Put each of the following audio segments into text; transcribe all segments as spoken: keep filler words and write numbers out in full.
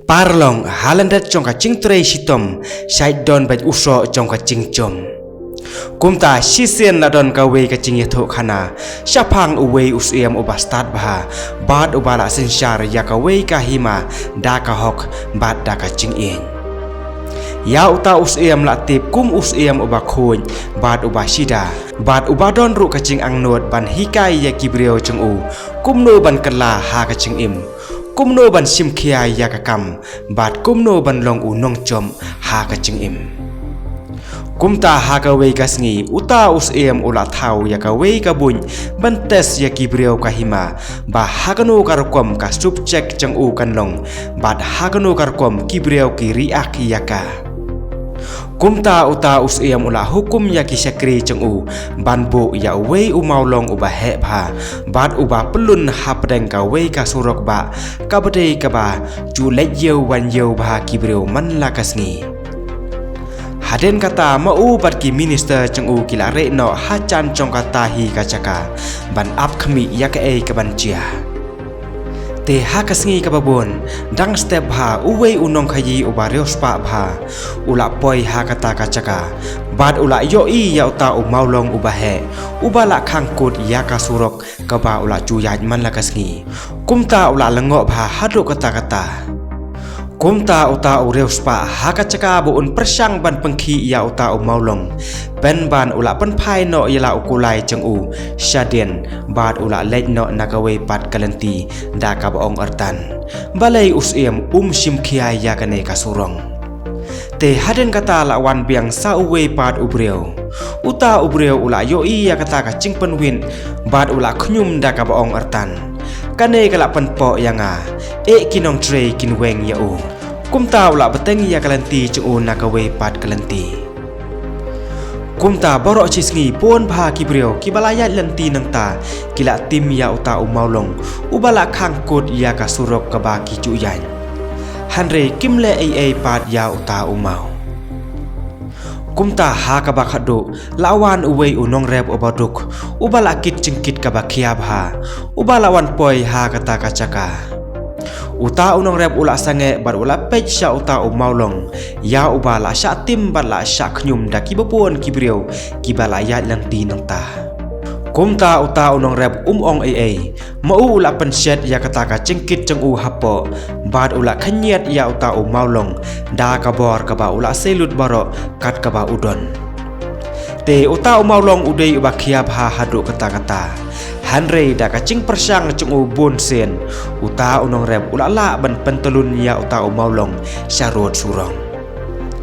Parlong, ha lyndet jong ka jingtrei shitom, shait don bad u soh jong ka jingjom. Kumta shisien la don kawei ka jingïathuhkhana shaphang uwei u syiem uba stad bha bad uba la synshar ïa kawei ka hima da ka hok bad da ka jingïeit. Ïa uta u syiem la tip kum u syiem uba khuid bad uba shida bad uba don ruh ka jingangnud ban hikai ïa ki briew jong u kumno ban kylla ha ka jingim, kumno ban shimkhia ïa ka kam bad kumno ban long u nongjop ha ka jingim. Kumta ha kawei ka sngi uta u syiem u la thaw ïa kawei ka buit ban test ïa ki briew ka hima ba ha kano ka rukom ka subject jong u kan long bad ha kano ka rukom ki briew ki react ïa ka. Kumta uta u syiem u la hukum ïa ki shakri jong u ban buh ïa uwei u mawlong uba heh bha bad uba pyllun hapdeng kawei ka surok ba kaba dei kaba ju leit ïew wan ïew bha ki briew man la ka sngi. Hadien kata ma u bad ki minister jong u ki la rieh noh ha jan jong kata hi ka jaka ban ap khmih ïa kaei kaban jia. Te ha ka sngi kaba bun, dang step bha uwei u nongkhaïi uba riewspah bha u la poi ha kata ka jaka bad u la ïohi ïa uta u mawlong uba heh uba la khang kut ïa ka surok kaba u la ju ïaid man la ka sngi. Kumta u la lyngngoh bha haduh katta-katta. Kumta uta u riewspah ha ka jaka ba un pyrshang ban pynkhih ïa uta u mawlong, pynban u la pynphai noh ïa la u kulai jong u shadien bad u la leit noh na kawei pat ka lynti da kaba ong artan. Balei u syiem um shimkhia ïa kane ka surok? Te hadien kata la wan biang sa uwei pat u briew. Uta u briew u la ïohi ïa kata ka jingpynwit bad u la khñium da kaba ong artan. Kane ka la pynpoh ïa nga, eh ki nongtrei kin weng ïa u. Kumta u la bteng ïa ka lynti jong u na kawei pat ka lynti. Kumta baroh shi sngi bun bha ki briew kiba la ïaid lynti nangta ki la tim ïa uta u mawlong uba la khang kut ïa ka surok kaba ki ju ïaid. Hynrei kim leh ei ei pat ïa uta u maw. Kumta ha kaba khatduh la wan uwei u nongrep uba duk uba la kit jingkit kaba khia bha uba la wan poi ha kata ka jaka. Uta u nongrep u la sangeh bad u la peit sha uta u mawlong ïa uba la shah tim bad la shah khñium da kiba bun ki briew kiba la ïaid lynti nangta. Kumta uta u nongrep um ong ei ei, ma u u la pynshet ïa kata ka jingkit jong u hapoh bad u la khynñiat ïa uta u mawlong da ka bor kaba u la sei lut baroh kat kaba u don. Te uta u mawlong u dei uba khia bha haduh katta-katta. Hynrei da ka jingpyrshang jong u bun sien, uta u nongrep u la lah ban pyntyllun ïa uta u mawlong sha rud surok.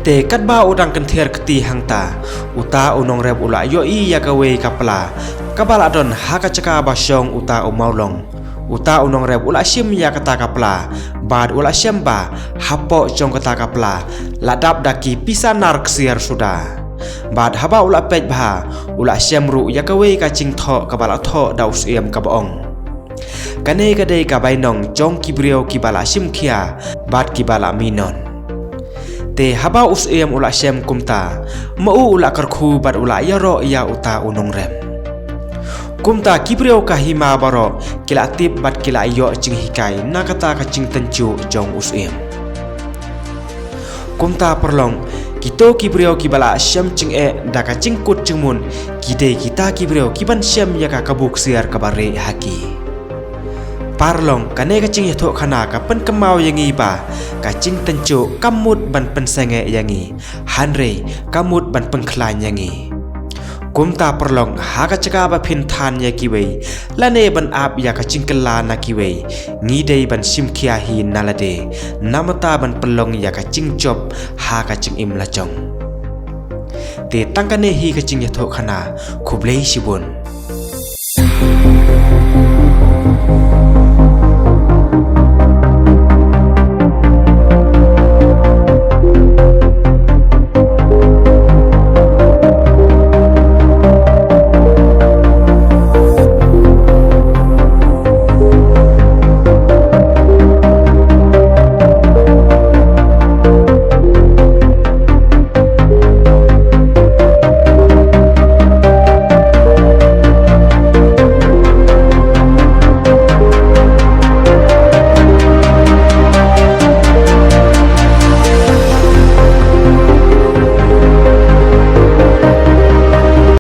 Te katba u dang kynther kti hangta, uta u nongrep u la ïohi ïa kawei ka pla kaba la don ha ka jaka ba shong uta u mawlong. Uta u nongrep u la shim ïa kata ka pla bad u la shem ba hapoh jong kata ka pla la dap da ki pisa nar ksiar suda. Bad haba u la peit bha u la shem ruh ïa kawei ka jingthoh kaba la thoh da u syiem kaba ong, kane ka dei ka bainong jong ki briew kiba la shimkhia bad kiba la minot. Te haba u syiem u la shem kumta, ma u u la kyrkhu bad u la ïaroh ïa uta u nongrep. Kumta ki briew ka hima baroh ki la tip bad ki la ïoh jinghikai na kata ka jingtynjuh jong u syiem. Kumta parlong, kito ki briew kiba la shem jingeh da ka jingkut jingmut ki dei kita ki briew kiban shem ïa ka kabu ksiar kaba rieh ha ki. Parlong, kane ka jingïathuhkhana ka pynkynmaw ïa ngi ba ka jingtynjuh kam mut ban pynsangeh ïa ngi, hynrei ka mut ban pynkhlaiñ ïa ngi. Kumta parlong, ha ka jaka ba phin than ïa kiwei lane ban ap ïa ka jingkylla na kiwei, ngi dei ban shimkhia hi na lade namar ban pynlong ïa ka jingjop ha ka jingim la jong. Te tang kane hi ka jingïathuhkhana, khublei shibun.